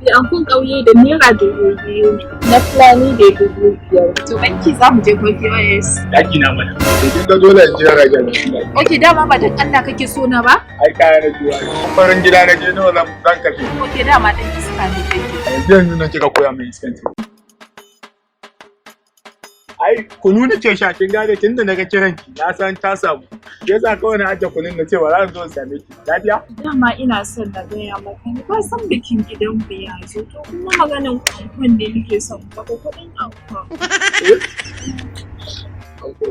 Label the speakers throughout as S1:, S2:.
S1: Ankon ƙauye da ₦2,000, na Fulani da 5,000. To, banki za mu je ko POS?
S2: Daki na mana.
S3: To, kin ga dole in jira rage zafi.
S1: Ok, dama ba dan Allah kake so na ba?
S3: Ai kaya na juwa. Farin gida na je, nawa zan kashe?
S1: Ok, dama dan iska ne kake.
S3: Yanzu yanzu nan kika koya min iskanci. Ai kunu nake sha, kin gane? Tunda naga kiran ki, na san ta samu. Yasa kawai na ajiye kunun, na ce ba za zo in same ki. Lafiya?
S1: Dama ina son na gaya maka ne, ka san bikin gidan mu ya zo, to kuma maganin ankon ne nake son baka kuɗin ankon.
S3: Eh? Anko.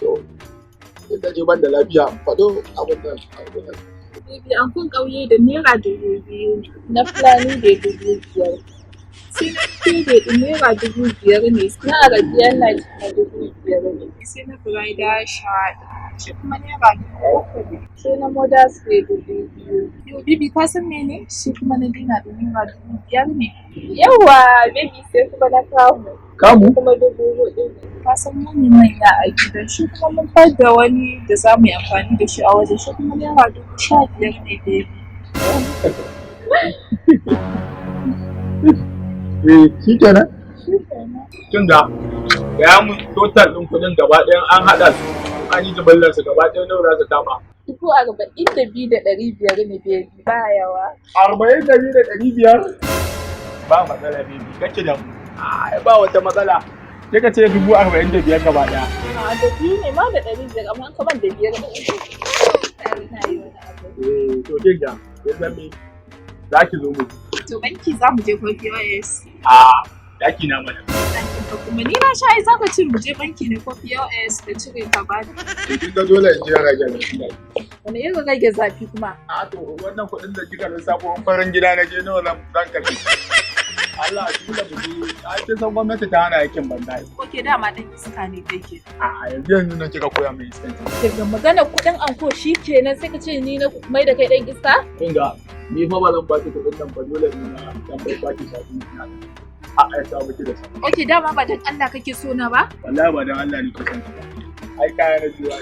S3: To. Ita ce ban da lafiya, faɗo abin da abin da.
S1: Baby, ankon ƙauye da ₦2,000, na Fulani da 5,000. Sai na fede da ₦5,000 ne, na Arabian Night kuma 5,000 ne. Sai na bridal shower shi kuma ₦3,000 ne. Sai na mother's day 2,000. Yo baby, ka san mene? Shi kuma na dinner da ₦5,000 ne. Yawwa baby, sai kuma na kamu.
S3: Kamu?
S1: Kuma 4,000 ne. Ka san mu ne manya a gidan, shi kuma mun fadda wani da za mu yi amfani da shi a waje, shi kuma ₦15,000 ne, baby.
S3: Eh, shi kenan.
S1: Shi kenan.
S3: Kin ga, gaya mun total ɗin kuɗin gaba ɗayan, an haɗa su, an yi jimallar su gaba ɗaya, nawa za su kama?
S1: 42,500 ne, baby, ba yawa.
S3: 42,500? Ba matsala baby, kake da mu. Ai ba wata matsala. Sai ka ce 45,000 gaba ɗaya.
S1: A da biyu ne ma da 500, amma an kaman da biyar da uku. Na yi wani abu.
S3: Eh, to kin ga, ya zame za ki zo mu.
S1: To, banki za mu je ko POS?
S3: A daki na mana.
S1: Ɗakin ka kuma ni na sha, ai za ka ce mu je banki ne ko POS ka cire ka bani.
S3: To, kin ga dole in jira rage zafi.
S1: Wani irin rage zafi kuma?
S3: A to, wannan kuɗin da kika lissafo, farin gida na je, nawa zan kashe? Allah, dole mu je. A kin san gwamnati ta hana aikin banza.
S1: Ok, dama dan iska ne kai ke.
S3: A yanzu yanzu nan kika koya min iskanci.
S1: Daga magana kuɗin anko shi kenan, sai ka ce ni na mai da kai dan iska?
S3: Kin ga, ni fa ba zan baki kuɗin nan ba, dole ne na dan bai baki shafi na. A aika miki da sa.
S1: Ok, dama ba dan Allah kake so na ba?
S3: Wallahi ba dan Allah ne ke son ki ba. Ai kaya na juwa.